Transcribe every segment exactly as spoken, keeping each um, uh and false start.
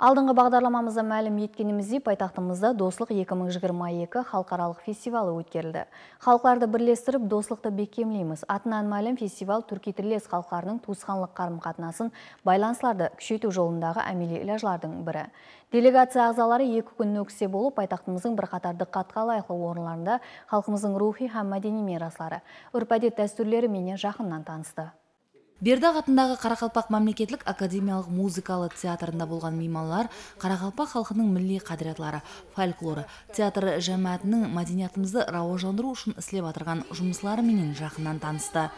Aldınǵı baǵdarlamamızda málim etkenimizdey, paytaxtımızda Doslıq eki mıń jigirma eki xalıqaralıq festivalı ótkerildi. Xalıqlardı birlestirip, doslıqtı bekkemleymiz. Atınan málim festival túrkiy tilles xalıqlarınıń tuwısqanlıq qarım-qatnasın, baylanıslardı kúsheytiw jolındaǵı ámeliy ilajlardıń biri. Delegaciya aǵzaları eki kún Nókiste bolıp, paytaxtımızdıń bir qatar dıqqatqa ılayıqlı orınlarında xalqımızdıń ruwxıy hám mádeniy miyrasları, úrp-ádet dástúrleri menen jaqınnan tanıstı. Berdaq atındaǵı Qaraqalpaq mámleketlik akademiyalıq muzıkalı teatrında bolǵan miymanlar qaraqalpaq xalqınıń milliy qádiriyatları, folklorı, teatr jámáátiniń mádeniyatımızdı rawajlandırıw ushın islep atırǵan jumısları menen jaqınnan tanıstı.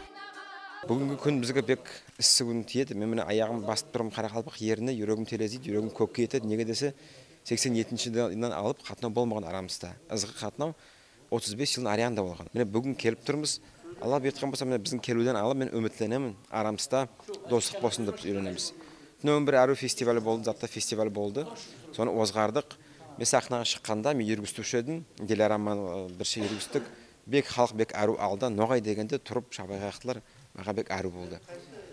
Búgingi kún bizge bek issi kún tiyedi. Men mine ayaǵım basıp turım qaraqalpaq jerine, júregim teleziydi, júregim kókke jetedi. Nege dese, seksen jetinshi jıldan alıp qatnaw bolmaǵan aramızda. Izǵı qatnaw otız bes jıldıń aryaǵında bolǵan. Mine, búgin kelip turmız. Alla buyırtqan bolsa, mine, biziń keliwden alıp men úmitlenemen, aramızda doslıq bolsın dep úyrenemiz. Tınıwın bir arıw festivalı boldı, zatta festival boldı. Sonı ozǵardıq. Men saxnaǵa shıqqanda men júrgistiwshi edim. Dilaram menen, ı, birshe júrgistik. Bek xalıq bek arıw aldı. Noǵay degende turıp shabay qayaqtılar. Maǵan bek arıw boldı.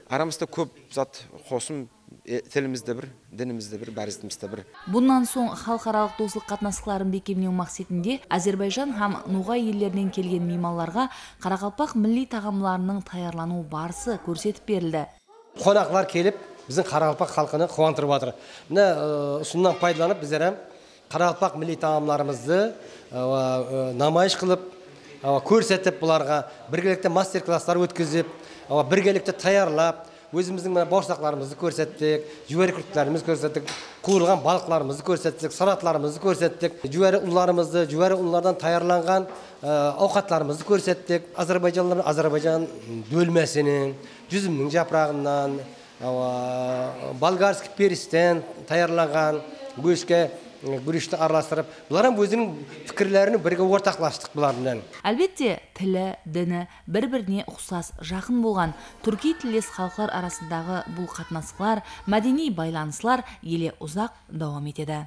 Aramızda kóp zat qosım, e, tilimiz de bir, dinimiz de bir, bári zatımız da bir. Bunnan soń xalıqaralıq doslıq qatnasıqların bekkemlew maqsetinde Ázerbayjan hám Noǵay ellerinen kelgen miymanlarǵa qaraqalpaq milliy taǵamlarınıń tayarlanıw barısı kórsetip berildi. Qonaqlar kelip, biziń qaraqalpaq xalqını quwandırıp atır. Mine, ı, usınnan paydalanıp bizler hám qaraqalpaq milliy taǵamlarımızdı, awa, ı, namayısh qılıp, awa, kórsetip, bularǵa birgelikte master-klasslar ótkizip, awa, birgelikte tayarlap, ózimizdiń mına bawırsaqlarımızdı kórsettik, júweri kúrtlerimizdi kórsettik, quwırılǵan balıqlarımızdı kórsettik, salatlarımızdı kórsettik, júweri unlarımızdı, júweri unlardan tayarlanǵan, ı, awqatlarımızdı kórsettik. Ázerbayjanlılar Ázerbayjan dólmesinen, júzimniń japıraǵınan, awa, bolgarskiy peristen tayarlanǵan góshke, ı, gúrishti aralastırıp, bular hám óziniń pikirlerin birge ortaqlastıq bular menen. Álbette, tili, dini bir-birine uqsas, jaqın bolǵan túrkiy tilles xalıqlar arasındaǵı bul qatnasıqlar, mádeniy baylanıslar ele uzaq dawam etedi.